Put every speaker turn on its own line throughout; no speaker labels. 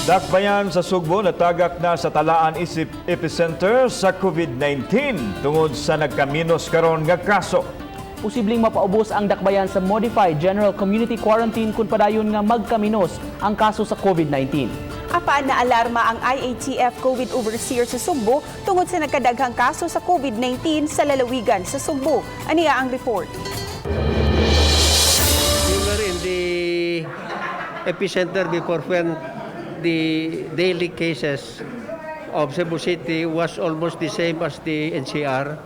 Dakbayan sa Sugbo natagak na sa talaan isip epicenter sa COVID-19 tungod sa nagkaminos karon nga kaso.
Posibleng mapaubos ang Dakbayan sa Modified General Community Quarantine kung padayon nga magkaminos ang kaso sa COVID-19.
Apan na alarma ang IATF COVID Overseer sa Sugbo tungod sa nagkadaghang kaso sa COVID-19 sa lalawigan sa Sugbo. Aniya ang report.
We were in the epicenter before when the daily cases of Cebu City was almost the same as the NCR.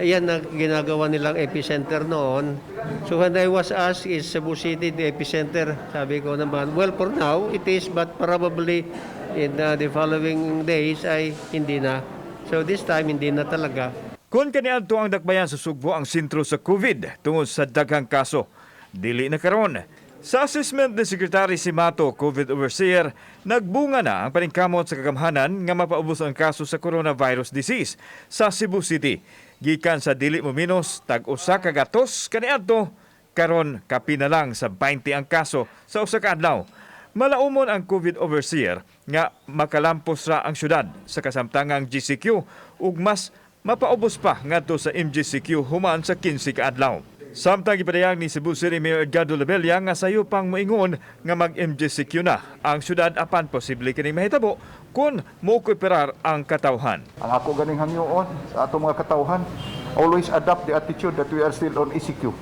Yan ang ginagawa nilang epicenter noon. So when I was asked, "Is Cebu City the epicenter?" Sabi ko naman, "Well, for now, it is, but probably in the following days ay hindi na." So this time, hindi na talaga.
Kung kaniadto ang Dakbayan sa Sugbo ang sentro sa COVID tungod sa daghang kaso, dili na karon. Sa assessment ni Secretary Simato, COVID Overseer, nagbunga na ang paningkamot sa kagamhanan nga mapaubos ang kaso sa coronavirus disease sa Cebu City. Gikan sa dili mo minos, tag usa ka gatos kaniadto, karon kapin na lang sa 20 ang kaso sa usa ka adlaw. Malaumon ang COVID Overseer nga makalampos ra ang syudad sa kasamtangang GCQ ug mas mapaubos pa ngadto sa MGCQ human sa 15 ka adlaw. Samtang gipadayag ni Cebu City Mayor Edgardo Labella nga sayo pang moingon nga mag-MGCQ na ang syudad, apan posible kini mahitabo kung mo-kooperar ang katawhan.
Ang ako ganing hangyoon sa atong mga katawhan, always adopt the attitude that we are still on ECQ.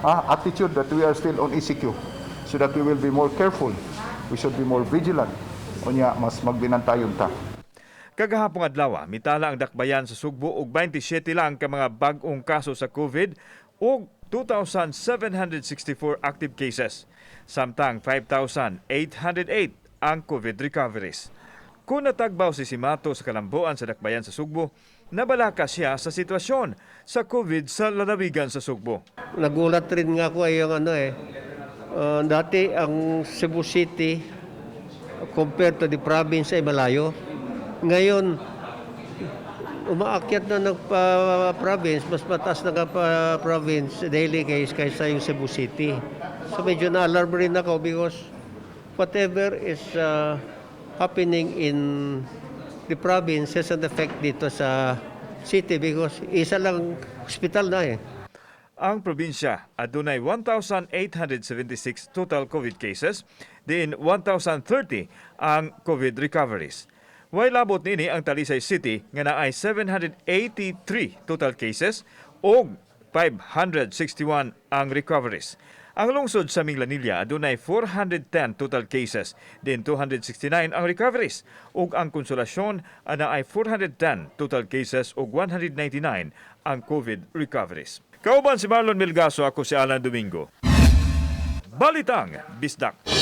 Ah, attitude that we are still on ECQ so that we will be more careful. We should be more vigilant. Unya, mas magbinantayon ta.
Kagahapong adlaw, mitala ang Dakbayan sa Sugbo og 27 lang ka mga bag-ong kaso sa COVID ug 2,764 active cases. Samtang 5,808 ang COVID recoveries. Kung natagbaw si Simato sa kalambuan sa Dakbayan sa Sugbo, nabalaka siya sa sitwasyon sa COVID sa lalawigan sa Sugbo.
Nagulat rin nga ako ay yung ano eh. Dati ang Cebu City compared to the province ay malayo. Ngayon, umaakyat na ng province, mas mataas na pa province daily case kaysa yung Cebu City. So medyo na-alarm rin ako because whatever is happening in the province has an effect dito sa city because isa lang hospital na eh.
Ang probinsya adunay 1,876 total COVID cases, diin 1,030 ang COVID recoveries. Way labot nini ang Talisay City nga naay 783 total cases ug 561 ang recoveries. Ang lungsod sa Minglanilla adunay 410 total cases, diin 269 ang recoveries, ug ang Consolacion naay 410 total cases ug 199 ang COVID recoveries. Kauban si Marlon Milgaso, ako si Alan Domingo. Balitang Bisdak.